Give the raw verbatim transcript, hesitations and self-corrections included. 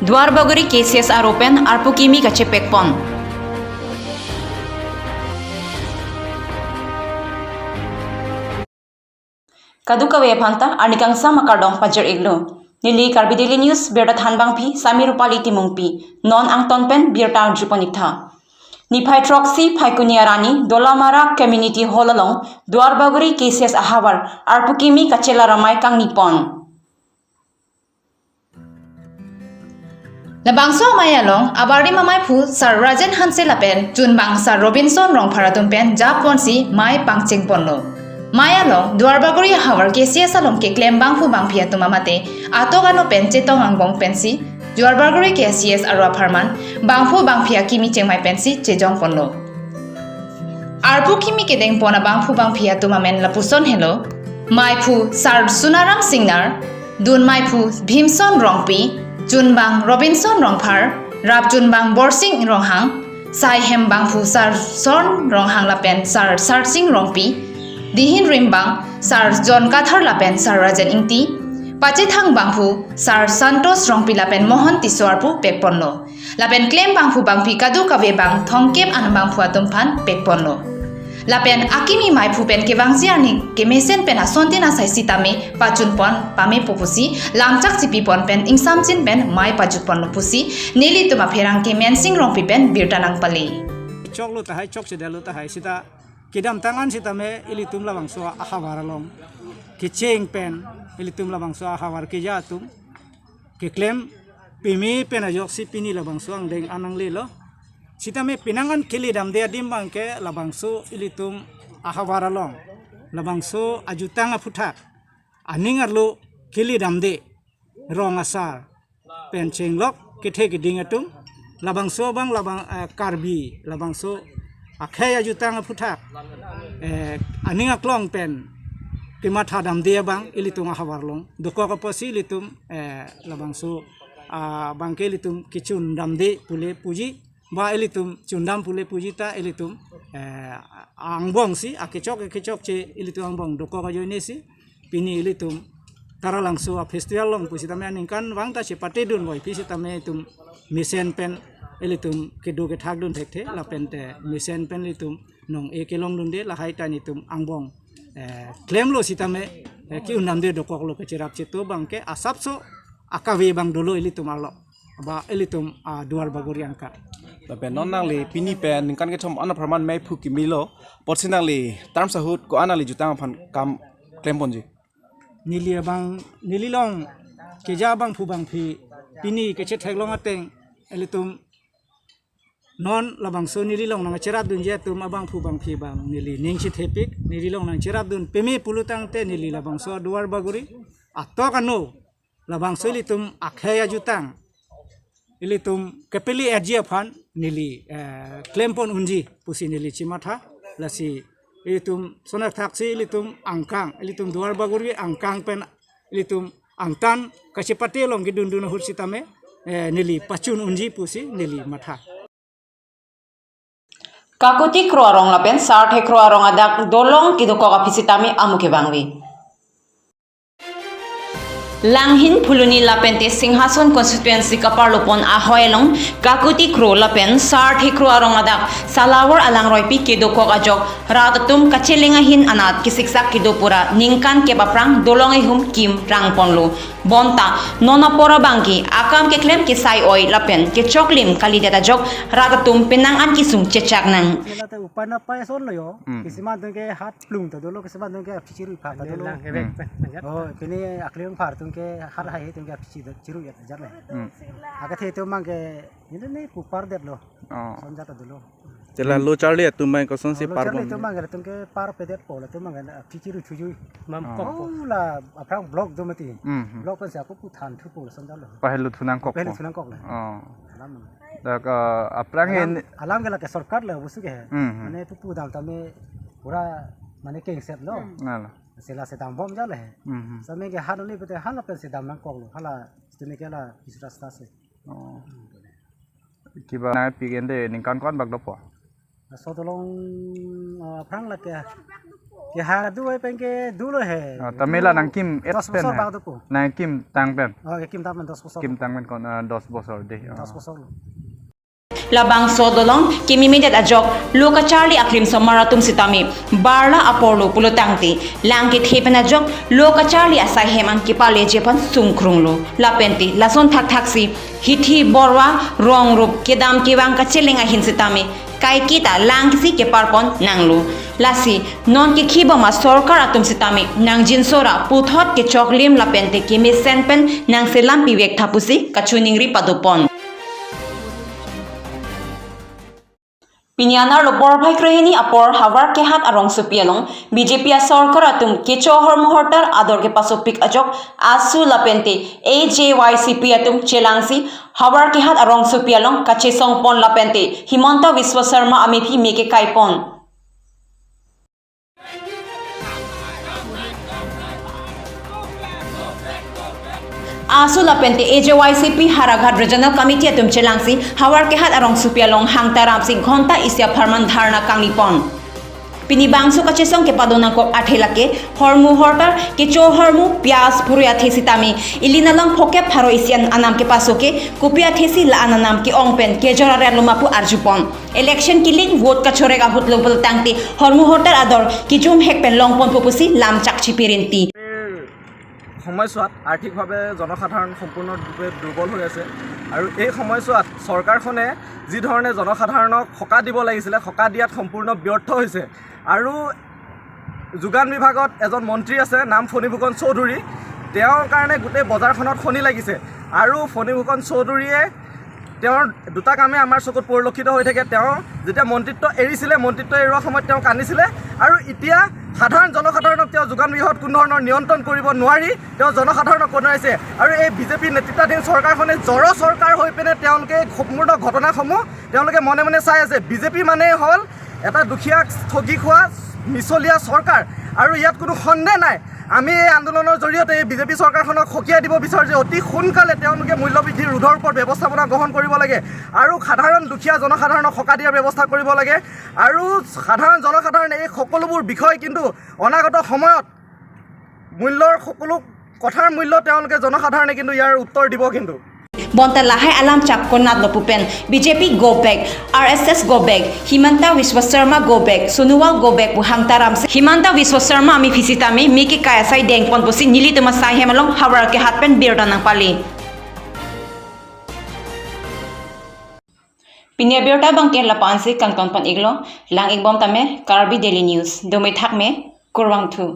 Duarbagori K C S aro pen arpu kimi kachepekpon. Kadokave aphanta arnikangsam akardom pajir-iklo. Neli Karbi Daily News birta thanbangpi Sami Rupali Timungpi, non angton pen birta arjupon-iktha. Niphai throksi Phaikuni arni Dolamara Community Hall along Duarbagori K C S ahavar arpu kimi kachela ramai kangnipon. Labangso amei along abardi mameiphu Sar Rajen Hanse lapen chunbang Sar Robinson Rongphar atum pen japonsi mei pangchengponlo. Mei along Duarbagori ahavar K C S along keklem bangphu bangphi atum amate atok ano pen chetong angbong pensi Duarbagori K C S aro apharman bangphu bangphi akimi chengmei pensi chejongponlo. Arpu kimi kedengpon abangphu bangphi atum amen lapuson helo: meiphu Sar Sunaram Singnar, dun meiphu Bhimson Rongpi, chunbang Robinson Rongphar, rap chunbang Borsing Ronghang, saihem bangphu Sar Sorn Ronghang lapen Sar Sarsing Rongpi, dihin rimbang Sar John Kathar lapen Sar Rajen Ingti, pachethang bangphu Sar Santos Rongpi lapen Mohon Tisso arpu pekponlo. Lapen klem bangphu bangphi kadokave bang thomkep an bangphu atum aphan pekponlo. Lapen akimi meiphu pen kevangji arni kemesen pen asontin asai sitame pachunpon pamepo pusi lamchak chipipon pen ingsamjin pen mei pajutponlo pusi nelitum apherangke Mensing Rongpi pen birta nangpale. Choklo tahai, chokchedetlo tahai, sita kedamtang an sitame ilitum labangso ahavar along kecheng pen, ilitum labangso ahavar keja atum keklem peme pen ajoksi pini labangso angdeng an nanglelo. Sitame penang an kele damde adim abangke labangso ilitum ahavar along labangso ajutang aphuthak, aning arlo kele damde rong asar pen chenglok kethe keding atum, labangso abang labang, eh, Karbi labangso akhei ajutang aphuthak, eh, aning aklong pen kematha damde abang ilitum ahavar along dokok apotsi ilitum, eh, labangso, ah, abangke ilitum kechun damde pule puji, ba ilitum chundam pule puji ta ilitum, eh, angbongsi akechok akechokche ilitum angbong dokok ajoinesi pini ilitum Taralangso a-festival along pusitame aningkanvang ta chepatedun voipi sitame itum mesen pen ilitum kedo kethakdun thekthe lapen te mesen pen ilitum nong-e kelongdunde, lahai ta nelitum angbong, eh, klemlo sitame, eh, ke-un damde dokoklo, kacherap cheto abangke asapso akave abang dolo ilitum arlo, ba ilitum, ah, Duarbagori angka. Lapen non nangli pini pen ningkan kethom an apharman meiphu kimilo, apotsi nangli terms ahut ko-an nangli jutang aphan kam klemponji? Neli abang, neli along keja bangphu bangphi pini kechetheklong ateng ilitum non labangso neli along nangcherapdunji atum abangphu bangphi abang neli ning chethepik, neli along nangcherapdun peme pulo tangte neli labangso Duarbagori atok ano labangso ilitum akhei ajutang ilitum kepele aji aphan neli, eh, klempon unji pusi neli chematha. Lasi ilitum sonak thaksi ilitum angkang, ilitum Duarbagori angkang pen ilitum angtan kachepate along kedundun ahut sitame, eh, neli pachun unji pusi neli matha. Kakuti Kro arong lapen Sar Thekro arong adak dolong kedokok aphi sitame amu kevangve. Langhin Phuloni lapen te Singhason constituency kaparlopon ahoi along Kakuti Kro lapen Sar Thekro arong adak Salawor alangroipi kedokok ajok rat atum kacheleng ahin anat kesiksak kedo pura ningkan kep aphrang dolong ehum kim rangponlo. Bonta non apor abangke akam keklem kesai oi lapen kechoklim kalidet ajok rat atum penang an kesung chechak nang. Sila te upai napai ason lo yo. Hmm. Kisiman atum ke hat plung ta dolo, kisiman atum ke aphi chirui pha ta dolo. Lang hebek. Hmm. Oh, pini akliung phar atum ke hat hai atum ke aphi chi-, chirui ajat le. Hmm. Akethe atum abangke ini ni pupar det lo. Oh. Sonjat ta dolo. Chela lo charli atum abang kosonsi, oh, lo par charli bom atum abang, atum ke par pedet po, atum abang aphi chirui chujui. Mam, oh, kok po. Oh, la aphrang block do mati. Hmm, hmm. Block pensi ako pu than thupo, sonjat lo. Pahelo thu nangkok, pahelo po. Thu nangkok le. Oh. Alam. Dak, eh, aphrang alam, en- alam ke lake shortcut le busu ke. Hmm, hmm. Mane pupu dam tame pura mane kengset lo. Hmm. Nala. Sila sedam bom jale. Hmm, hmm. Same ke han uli pete han lapen sedam nangkoklo. Hala sitene ke la bis rasta se. Oh. Hmm. Kiba nangpik ende ningkan ko-an bak dopo? Laso dolong, ah, aphrang lake Kehar adu ai pen ke dulo he. Oh, tame la nangkim et dos pen bosor he. Bak dopo. Nangkim tang pen. Oh, kekim tang pen dos bosor. Kim tang pen kon, ah, dos bosor dei. Oh. Dos bosor lo. Labangso dolong kememedet ajok lo kacharli aklim somar atum sitame barla apor lo pulo tangte, lang kethe pen ajok lo kacharli asai hem an kepaleji aphan sungkrung lo. Lapente lason thakthaksi hithi borwa rong rup kedam kevang kacheleng ahin sitame kaiketa lang kisi keparpon nanglo. Lasi non kekhiboma sorkar atum sitame nangjinsora puthot kechoklim lapente kemesen pen nangselam pivek tha pusi kachiningri padopon. Pini anerlo porphai krehini apor Howraghat arongsopi along B J P asorkar atum kecho ahormu hortar ador kepasopik ajok AASU lapente A J Y C P atum chelangsi Howraghat arongsopi along kachesongpon lapente Himanta Biswa Sarma amephi me kekaipon. AASU lapente A J Y C P Howraghat Regional Committee atum chelangsi Howraghat arongsopi along hangtaramsi ghonta isi apharman dharna kanglipon. Pini bangso kachesong kepado nangkok athe lake hormu hortar kecho ahormu pias phurui athe sitame ili nalong phokep pharo isi an anam kepaso ke kopi athesi la-an anam ke-ong pen kejor arlo ma pu arjupon. Election kiling vote kachorek ahut lo pulo tangte hormu hortar ador kijum hek pen longponpo pusi lam chakchi pirinti. সময়ছোৱাত আৰ্থিকভাৱে জনসাধাৰণ সম্পূৰ্ণৰূপে দুৰ্বল হৈ আছে আৰু এই সময়ছোৱাত চৰকাৰখনে যি ধৰণে জনসাধাৰণক সকাহ দিব লাগিছিলে, সকাহ দিয়াত সম্পূৰ্ণ ব্যৰ্থ হৈছে। আৰু যোগান বিভাগত এজন মন্ত্ৰী আছে, নাম ফণীভূষণ চৌধুৰী, তেওঁৰ কাৰণে গোটেই বজাৰখনত শনি লাগিছে। আৰু ফণীভূষণ চৌধুৰীয়ে তেওঁৰ দুটা কামে আমাৰ চকুত পৰিলক্ষিত হৈ থাকে। তেওঁ যেতিয়া মন্ত্ৰীত্ব এৰিছিলে, মন্ত্ৰীত্ব এৰোৱা সময়ত তেওঁ কান্দিছিলে আৰু এতিয়া সাধাৰণ জনসাধাৰণক তেওঁ যোগান বিভাগত কোনো ধৰণৰ নিয়ন্ত্ৰণ কৰিব নোৱাৰি তেওঁ জনসাধাৰণক কন্দুৱাইছে। আৰু এই বিজেপি নেতৃত্বাধীন চৰকাৰখনে জড় চৰকাৰ হৈ পিনে তেওঁলোকে সম্পূৰ্ণ ঘটনাসমূহ তেওঁলোকে মনে মনে চাই আছে। বিজেপি মানেই হ'ল এটা দুখীয়াক ঠগি খোৱা মিছলীয়া চৰকাৰ আৰু ইয়াত কোনো সন্দেহ নাই। আমি এই আন্দোলনৰ জৰিয়তে এই বিজেপি চৰকাৰখনক সকীয়াই দিব বিচাৰোঁ যে অতি সোনকালে তেওঁলোকে মূল্যবৃদ্ধি ৰোধৰ ওপৰত ব্যৱস্থাপনা গ্ৰহণ কৰিব লাগে আৰু সাধাৰণ দুখীয়া জনসাধাৰণক সকাহ দিয়াৰ ব্যৱস্থা কৰিব লাগে। আৰু সাধাৰণ জনসাধাৰণে এই সকলোবোৰ বিষয় কিন্তু অনাগত সময়ত মূল্যৰ সকলো কথাৰ মূল্য তেওঁলোকে জনসাধাৰণে কিন্তু ইয়াৰ উত্তৰ দিব কিন্তু। Bonta lahai alam chap konatlo pu pen B J P go back, R S S go back, Himanta Biswa Sarma go back, Sonowal go back pu hangtaramsi Himanta Biswa Sarma amephi sitame me kekai asai dengpon pusi nelitum asai hem along Howraghat pen birta nangpale. Pini abirta abangke lapu-ansi kangton pon-iklo, lang-ikbom tame Karbi Daily News. Dome thakme, kurvangthu.